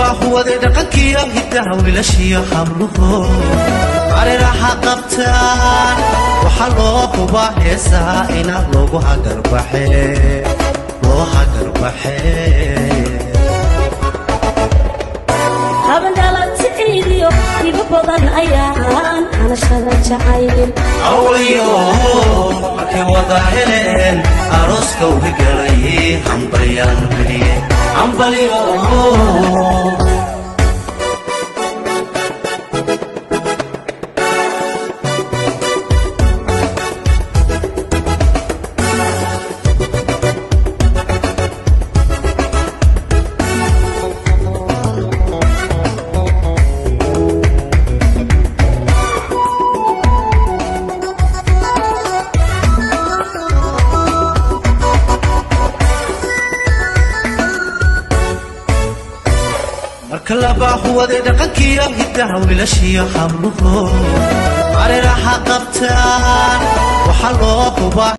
Labaahuwade dhaqankiyo hiddaha wiilashiyo habluhu hareeraha qabtaan, waxaa loo hubaa heesaha inaa loogu hagarbaxe, loo hagarbaxe. Habandhalati ciidiyo hibo badan ayaan hanashada jacayl. Awayo markay wada heleen arooska uga galay, hambalyaan beliye, hambalyo. Marka labaahuwade dhaqankiyo hiddaha wiilashiyo habluhu hareeraha qabtaan, waxaa loo hubaa.